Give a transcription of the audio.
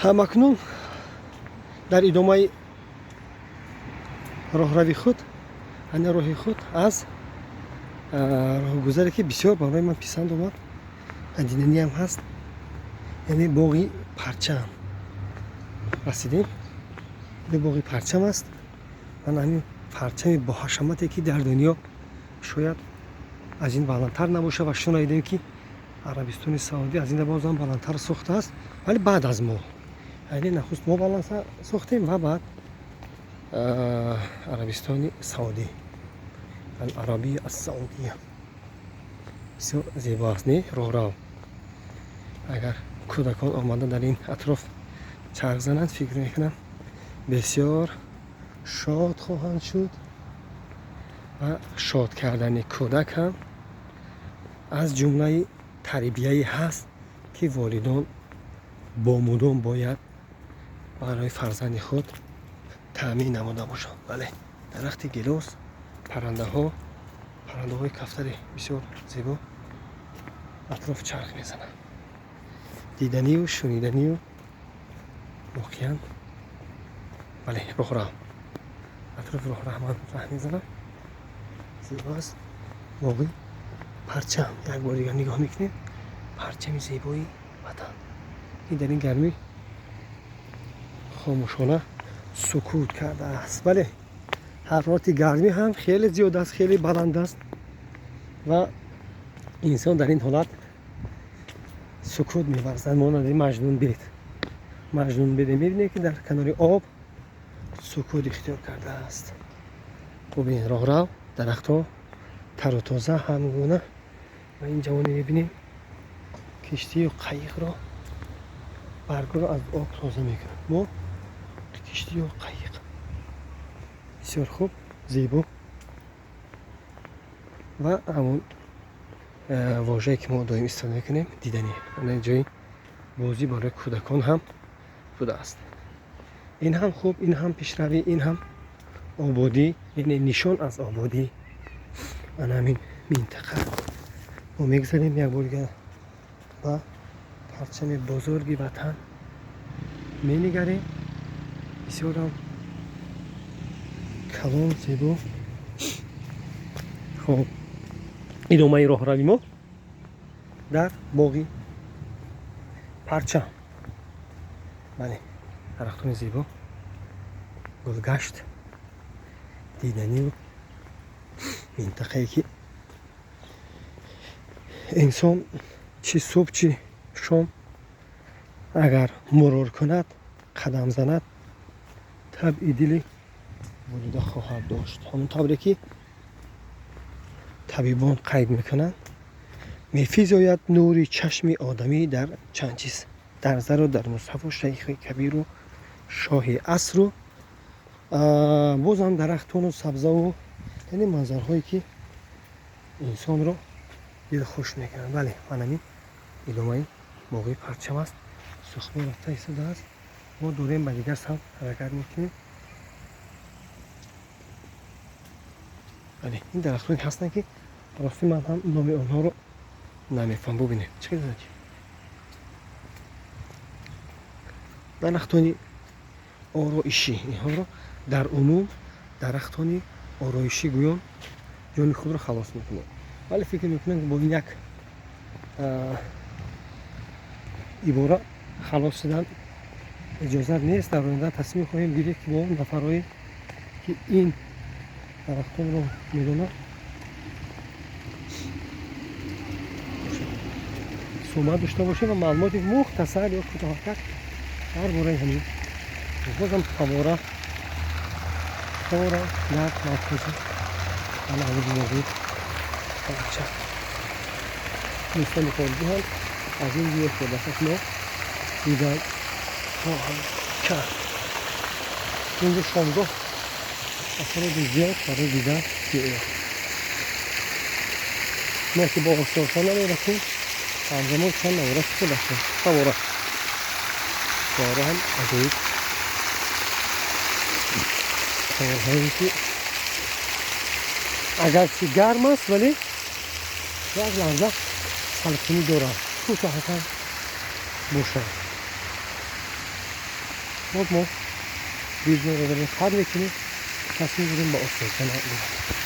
Ҳамакнун дар идомаи роҳрави худ, ана роҳи худ аз роҳгузаре, ки бисёр барои ман писанд омад, диданиам ҳаст, яъне боғи Парчам расидем. Ин боғи Парчам аст. Ман ҳамин парчами боҳашамате, ки дар дунё шояд аз ин баландтар набошад, ва шунидем, ки Арабистони Саудӣ аз ин бозам баландтар сохтааст, вале баъд аз мо. Яъне нахуст мо баланд сохтем ва баъд Арабистони Саудӣ, Аларабия Ассаудия. Бисёр зебо аст, не, роҳрав? Агар кӯдакон омада дар ин атроф чарх зананд, фикр мекунам, бисёр шод хоҳанд шуд ва шод кардани кӯдак ҳам аз ҷумлаи тарбияе ҳаст, ки волидон бо мудом бояд барои фарзанди худ таъмин намуда бошанд. Бале, дарахти гелос, паррандаҳо, паррандаҳои кафтари бисёр зебо атроф чарх мезананд. Диданию шуниданию воқеан. Бале, роҳрав, атрофи роҳрав ман раҳ мезанам. Зебо аст боғи Парчам. Як бор дигар нигоҳ мекунем, парчами зебои ватан ин дар ин гармӣ хомӯшона сукут кардааст. Бале, ҳарорати гармӣ ҳам хеле зиёд аст, хеле баланд аст ва инсон дар ин ҳолат сукут меварзад, монанди Маҷнунбед. Маҷнунбеде мебинем, ки дар канори об сукут ихтиёр кардааст. Бубин, роҳрав, дарахтҳо тару тоза ҳамгуна. Ва ин ҷавоне мебинем, киштию қайиқро, баргро аз об тоза мекунад. Мо киштию қайиқ бисёр хуб, зебо. Ва ҳамон вожае, ки мо доим истифода мекунем, диданӣ. Ана ҷои бозӣ барои кӯдакон ҳам будааст. Ин ҳам хуб, ин ҳам пешравӣ, ин ҳам ободӣ, яъне нишон аз ободӣ ана ҳамин минтақа. Мо мегзарем, як бор дигар ба парчами бузурги ватан менигарем. Бисёрам калон, зебо. Хоб, идомаи роҳрави мо дар боғи Парчам. Бале, дарахтони зебо, гулгашт, диданию минтақае, ки инсон чӣ субҳ, чӣ шом агар мурур кунад, қадам занад, табъи дили болида хоҳад дошт. Ҳамон тавре ки табибон қайд мекунанд, мефизояд нури чашми одамӣ дар чанд чиз: дар зару дар мусҳафу шайхи кабиру шоҳи асру бозам дарахтону сабзаву, яъне манзарҳое, ки инсонро дилхуш мекунанд. Бале, манамин идомаи боғи Парчам аст. Сохтмон рафта истодааст. Мо дорем ба дигар самт ҳаракат мекунем. Бале, ин дарахтоне ҳастанд, ки рости ман ҳам номи онҳоро намефаҳмам. Бубинем, чӣ дарахтони ороишӣ. Инҳоро дар умум дарахтони ороишӣ гӯён ҷони худро халос мекунем, вале фикр мекунам, ки бо ин як ибора халос шудан иҷозат нест. Дар оянда тасмим хоҳем гирифт, ки бо нафарҳое, ки ин дарахтонро медонад, суҳбат дошта бошем ва маълумоти мухтасар ё кӯтоҳакак дар бораи ҳамин. Бозам фавора, фавора дар маркази ана ҳамин боғи Парчам. Дӯстони хориҷӣ ҳам аз ин ҷое хӯрдасаш мо дидан хоҳанд кард. Инҷо шомгоҳ афроди зиёд барои дидан меояд. Мо ки бо осорхона намерасем, ҳамзамон чанд навора худашон фавора, фавора ҳам аҷоиб фаворҳое, ки агарчи гарм аст, вале як лаҳза салқинӣ дорад, кӯтоҳакам бошад. Хуб, мо видеоро дорем қатъ мекунем, тасмим дорем ба остонхона.